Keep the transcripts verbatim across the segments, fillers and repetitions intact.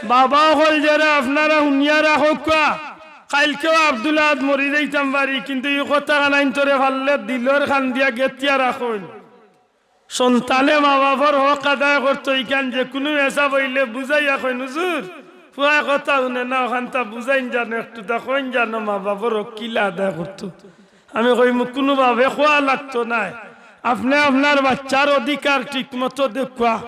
বাবা অকল যেরা, আপনারা হুনিয়া রাখউক্কা, কাইলকেও আব্দুল আহাদ মরি যাইতাম পারি, কিন্তু ই কথাখান আইন্তরে পারলে দিলর কান্দিয়া গেতিয়া রাখইন। সন্তানে মা-বাফর হক আদায় করতো, ইখান যেকুনু মেসাব অইলে বুঝাইয়া কইন, "হুজুর, পুয়ায় কথা হুনে না, অখানতা বুঝাইন জানো, একটুতা কইন জানো, মা-বাফর হক কিলা আদায় করতো।" আমি কইমু, "কুনু ভাবে কওয়া লাগতো নায়, আপনে আপনার বাইচ্চার অধিকার ঠিকমতো দেউক্কা,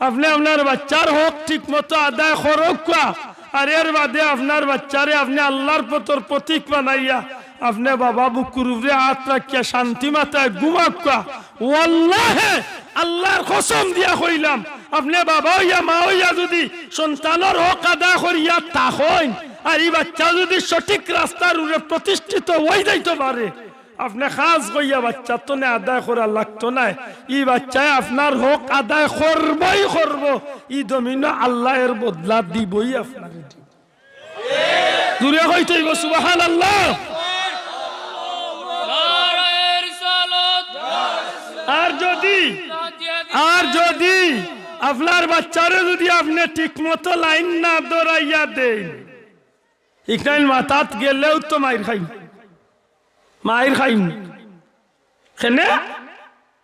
আপনে আপনার বাইচ্চার হক ঠিকমতো আদায় করউক্কা, আর এর বাদে আপনার বাইচ্চারে আপনে আল্লার পথর পথিক বানাইয়া আপনে বাবা বুকুর উপরে আত রাখিয়া শান্তি মাতায় ঘুমাউক্কা।" ওয়াল্লাহে, আল্লার কসম দিয়া কইলাম, আপনে বাবা অইয়া মা অইয়া যুদি সন্তানর হক আদায় করিয়া থাকইন, আর ই বাইচ্চা যুদি সঠিক রাস্তার উপরে প্রতিষ্ঠিত অই যাইতো পারে, আপনে খাস কইয়া বাইচ্চার তনে আদায় করা লাগতো নায়। ই বাইচ্চায় আপনার হক আদায় করবোই করবো। ই জমিনো আল্লায় এর বদলা দিবোই আপনারে দিবো। জুরে কইতে অইবো, সুবহানাল্লাহ। আর যুদি, আর যুদি আপনার বাইচ্চারে যুদি আপনে ঠিকমতো লাইন না ধরাইয়া দেইন, ইখান মাথাত গেলেও তো মাইর খাইন। মাইর খাইন। কেনে?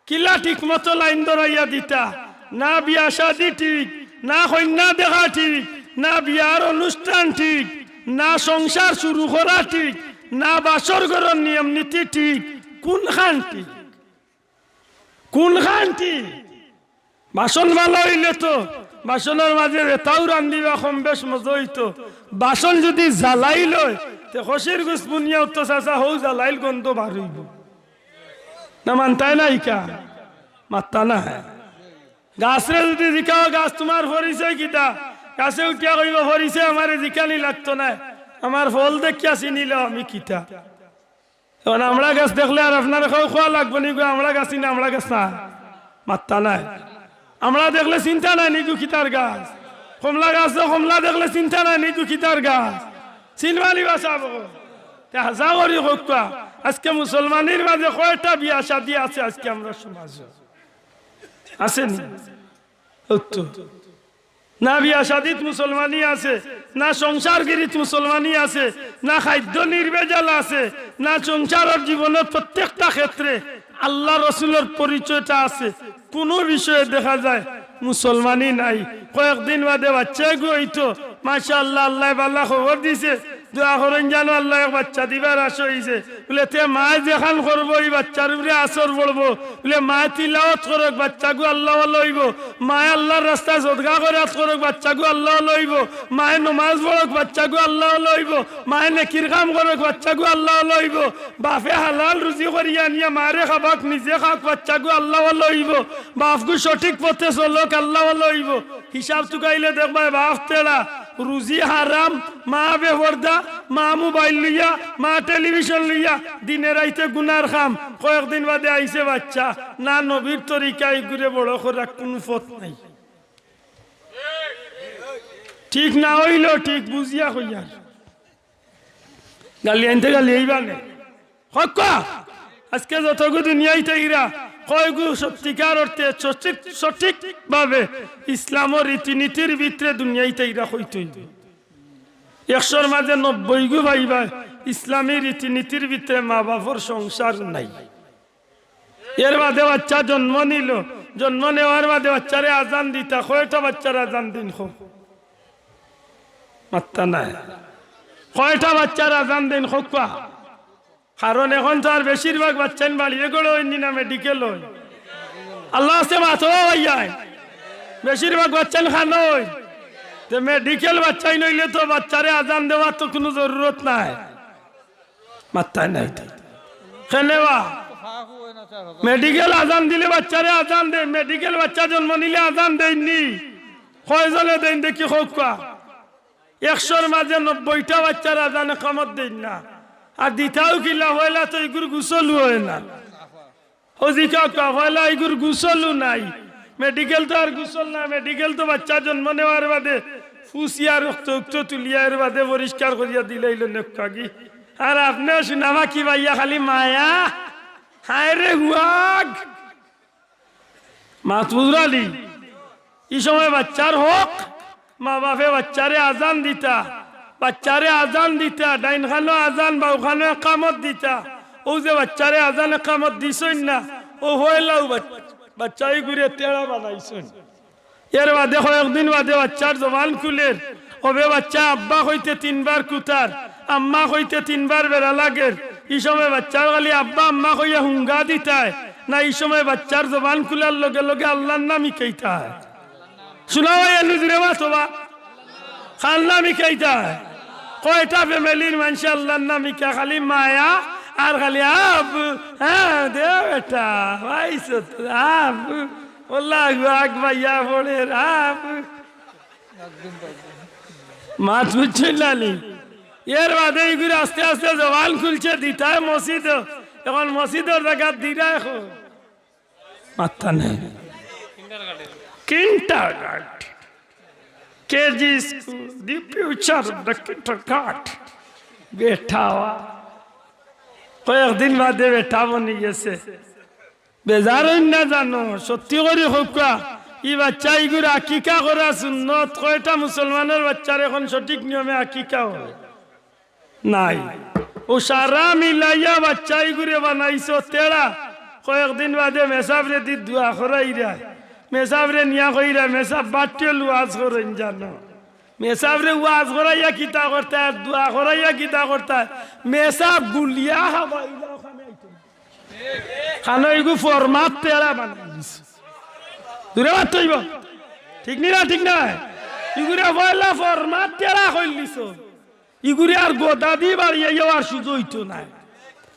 কিলা ঠিকমতো লাইন ধরাইয়া দিতা? না বিয়া শাদি ঠিক, না কইন্যা দেখা ঠিক, না বিয়ার অনুষ্ঠান ঠিক, না সংসার শুরু করা ঠিক, না বাসর ঘরর নিয়ম নীতি ঠিক। কুনখান ঠিক? কুনখান ঠিক? বাসন ভালা অইলে তো বাসনর মাঝে যেতাউ রান্দিবা কম বেশ মজা অইতো। বাসন যুদি জ্বালাইল অয়, তে খসির গুস বুনিয়াও তো চাচা হউ জ্বালাইল গন্ধ বার অইবো। না মানতায় না ইখান? মাততা না। গাছরে যুদি জিকাও, "গাছ, তুমার পরিচয় কিতা?" গাছে উঠিয়া কইবো, "পরিচয় আমারে জিকানি লাগতো নায়, আমার ফল দেখিয়া চিনিলাও আমি কিতা।" অখন আমড়া গাছ দেখলে আর আপনারে কেউ কওয়া লাগবো নি গো, আমড়া গাছ নি না আমড়া গাছ না? মাততা নায়। আমড়া দেখলে চিনতা নায় নি গো কিতার গাছ? কমলা গাছ তো কমলা দেখলে চিনতা নায় নি গো কিতার গাছ? চিনবা নি বা চাবো। তে হাছা করি কউক্কা, আজকে মুসলমানির মাঝে কয়টা বিয়া শাদি আছে আজকে আমরার সমাজো? আছে নি? অতো। না বিয়া শাদিত মুসলমানি আছে, না সংসার গিরিত মুসলমানি আছে, না খাদ্য নির্ভেজাল আছে, না সংসারর জীবনর প্রত্যেকটা ক্ষেত্রে আল্লার রসুলর পরিচয়টা আছে। কুনু বিষয়ে দেখা যায় মুসলমানি নাই। কয়েকদিন বাদে বাইচ্চা এগু অইতো, মাশাআল্লাহ, আল্লায় ভালা খবর দিছে, দোয়া করইন জানো আল্লায় এক বাইচ্চা দিবার আশা অইছে। বুলে, তে মায় যেখান করবো, ই বাইচ্চার উপরে আসর পড়বো। বুলে, মায় তিলাওয়াত করউক, বাইচ্চাগু আল্লাওয়ালা অইবো। মায় আল্লার রাস্তায় সদকা খয়রাত করউক, বাইচ্চাগু আল্লাওয়ালা অইবো। মায় নমাজ পড়উক, বাইচ্চাগু আল্লাওয়ালা অইবো। মায় নেকির কাম করউক, বাইচ্চাগু আল্লাওয়ালা অইবো। বাফে হালাল রুজি করিয়া আনিয়া মারে খাবাক, নিজে খাউক, বাইচ্চাগু আল্লাওয়ালা অইবো। বাফগু সঠিক পথে চলউক, আল্লাওয়ালা অইবো। হিসাব তুকাইলে দেখবায়, বাফ তেড়া, রুজি হারাম, মা বেপর্দা, মা মোবাইল লইয়া, মা টেলিভিশন লইয়া, দিনে রাইতে গুনার কাম। কয়েকদিন বাদে আইছে বাইচ্চা, না নবীর তরিকায় ইগুরে বড় করার কুনু পথ নাই। ঠিক না অইলেও ঠিক বুঝিয়া কইয়ার। গালি আনতে গালি আইবা নে। হক্কা, আজকে যতগু দুনিয়াইত আইরা, কয়গু সত্যিকার অর্থে সঠিক, সঠিকভাবে ইসলামর রীতিনীতির ভিতরে দুনিয়াইত আইরা কইতই। একশোর মাঝে নব্বইগু পাইবা ইসলামী রীতিনীতির ভিতরে মা বাফর সংসার নাই। এর বাদে বাইচ্চা জন্ম নিল, জন্ম নেওয়ার বাদে বাইচ্চারে আজান দিতা, কয়টা বাইচ্চার আজান দেইন কও? মাত্তা নাই। কয়টা বাইচ্চার আজান দেইন কউক্কা? কারণ এখন তো আর বেশিরভাগ বাইচ্চাইন বাড়িয়ে গড়ে অইন নি না, মেডিকেল অইন। আল্লাহ আছে মাতো ভাইয়াইন। বেশিরভাগ বাইচ্চাইন খানো অইন। তে মেডিকেল বাইচ্চাইন অইলে তো বাইচ্চারে আজান দেওয়ার তো কুনু জরুরত নাই। মাত্তায় নাই তো। কেনে বা? মেডিকেল আজান দিলে বাইচ্চারে আজান দেইন, মেডিকেল বাইচ্চা জন্ম নিলে আজান দেইন নি? কয়জনে দেইন দেখি কউক্কা? একশোর মাঝে নব্বইটা বাইচ্চার আজান একামত দেইন না। আর দিতাও কিলা, পয়লা তো ইগুর গোসলও অয় না। অজি কউক্কা, পয়লা ইগুর গোসলও নাই। মেডিকেল তো আর গোসল না, মেডিকেল তো বাইচ্চা জন্ম নেওয়ার বাদে ফুসিয়া রক্ত উক্ত তুলিয়া এর বাদে পরিষ্কার করিয়া দিলাইল নেক্কাগি। আর আপনে শুনাবা কি বাইয়া খালি মায়া? হায় রে হুয়াগ। মাতবুজুর আলী, ই সময় বাইচ্চার হক মা বাপে বাচ্চারে আজান দিতা, বাচ্চারে আজান দিতা, ডাইন খানো আজান, বাউ খানো একামত দিতা। অউ যে বাচ্চারে আজান একামত দিছইন না, অউ পয়লাউ বাচ-, বাচ্চা ইগুরে তেড়া বানাইছইন। এর বাদে কয়েকদিন বাদে বাচ্চার জবান খুলের, অবে বাচ্চা আব্বা কইতে তিনবার কুতার, আম্মা কইতে তিনবার বেড়া লাগের। ই সময় বাচ্চার খালি আব্বা আম্মা কইয়া হুঙ্গা দিতায় না, ই সময় বাচ্চার জবান খুলার লগে লগে আল্লার নাম হিকাইতায়। শুনা ভাই, এনু জুরে মাতো বা। কার নাম হিকাইতায়? কয়টা ফ্যামিলির মানষে আল্লার নাম হিকা? খালি মায়া আর খালি আব। হ্যাঁ, দে বেটা, ভাই সত আব। আল্লাহু আকবার, ইয়া পড়ের আব। মাত বুঝছইন না নি? এর বাদে ইগুর আস্তে আস্তে জবান খুলছে, দিতায় মসজিদ। এখন মসজিদর জাগাত দিরা এখন। মাত্তা নাই। Kindergarten, KG school, the future of the kindergarten. বেটা অওয়া। কয়েকদিন বাদে বেটা বনি গেছে। বেজার অইন না জানো, সত্যি করি কউক্কা, ই বাচ্চা ইগুর আকিকা করা সুন্নত। কয়টা মুসলমানর বাচ্চার এখন সঠিক নিয়মে আকিকা অয়? নাই। অউ সারা মিলাইয়া বাচ্চা ইগুরে বানাইছো তেড়া। কয়েকদিন বাদে মেসাবরে দি দোয়া করাইরায়, মেসাবরে নিয়া কইরায়, মেসাব বাট্টিও লুয়াজ করইন জানো। মেসাবরে ওয়াজ করাইয়া কিতা করতায় আর দোয়া করাইয়া কিতা করতায়? মেসাব গুলিয়া খাবাইলা ওখানে আইতো। কানো ইগু ফরমাত তেড়া বানাই দিছে। জুরে মাতো অইবো। ঠিক নি না? ঠিক নায়? ইগুরে পয়লা ফরমাত তেড়া কইলিছো। ইগুরে আর গদা দি বাড়িয়াইয়াও আর সুজা অইতো নায়।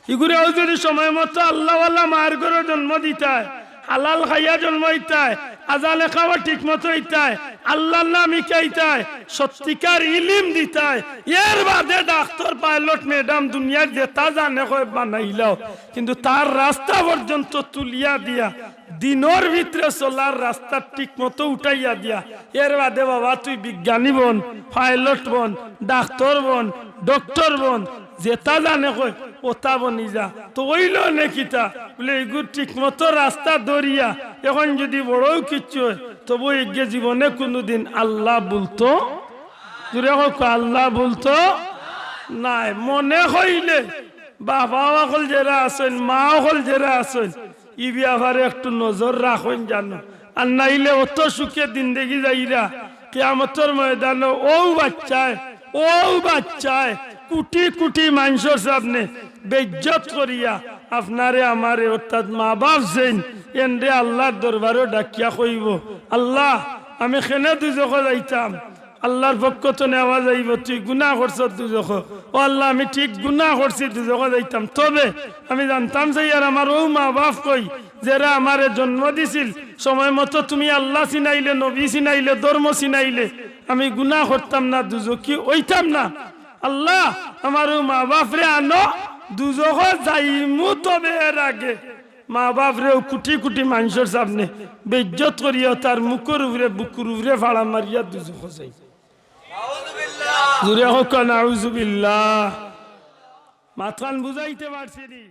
ইগুরে অউ যদি সময় মতো আল্লাওয়ালা মার ঘরো জন্ম দিতায়, হালাল খাইয়া জন্ম দিতায়, আজান একামত ঠিক মতো দিতায়, আল্লার নাম হিকাইতায়, সত্যিকার ইলিম দিতায়, এর বাদে ডাক্তর, পাইলট, ম্যাডাম, দুনিয়ার যেতা জানে কয় বানাইলাও, কিন্তু তার রাস্তা পর্যন্ত তুলিয়া দিয়া, দিনর ভিতরে চলার রাস্তা ঠিক মতো উঠাইয়া দিয়া, এর বাদে বাবা তুই বিজ্ঞানী বন, পাইলট বন, ডাক্তর বন, ডক্টর বন, যেতা জানে কয়, ওতা বনি যা। তো অইলো নে কিতা? বুলে, ইগু ঠিক মতো রাস্তা ধরিয়া, এখন যদি বড়ও কিচ্ছু অয়, তবু ইগে জীবনে কুনুদিন আল্লা ভুলতো, জুরে কউক্কা, আল্লা ভুলতো নায়। মনে কইলে বাবা অকল যেরা আছইন, মা অকল যেরা আছইন, ই ব্যাপারে একটু নজর রাখইন জানো। আর নাইলে অত সুখে জিন্দেগি যাইরা, কিয়ামতর ময়দানো অউ বাচ্চায়, অউ বাচ্চায় কুটি কুটি মানষর সামনে বেইজ্জত করিয়া আপনারে আমারে অর্থাৎ মা বাপ যেইন এনরে আল্লার দরবারো ডাকিয়া কইবো, "আল্লা, আমি কেনে দুজখো যাইতাম?" আল্লার পক্ষ তনে আওয়াজ আইবো, "তুই গুনা করছস দুজখো।" "ও আল্লা, আমি ঠিক গুনা করছি, দুজখো যাইতাম, তবে আমি জানতাম চাইয়ার আমার অউ মা বাপ কই, যেরা আমারে জন্ম দিছিল, সময় মতো তুমি আল্লা চিনাইলে, নবী চিনাইলে, ধর্ম চিনাইলে, আমি গুনা করতাম না, দুজখি অইতাম না। আল্লা, আমার অউ মা বাপরে আনো, দুজখো যাইমু, তবে এর আগে মা বাপরে অউ কুটি কুটি মানষর সামনে বেইজ্জত করিয়া তার মুখর উপরে, বুকুর উপরে ফাড়া মারিয়া দুজখো যাইমু।" জুরে কউক্কা, নাউজুবিল্লাহ। মাতখান বুঝাইতে পারছি নি?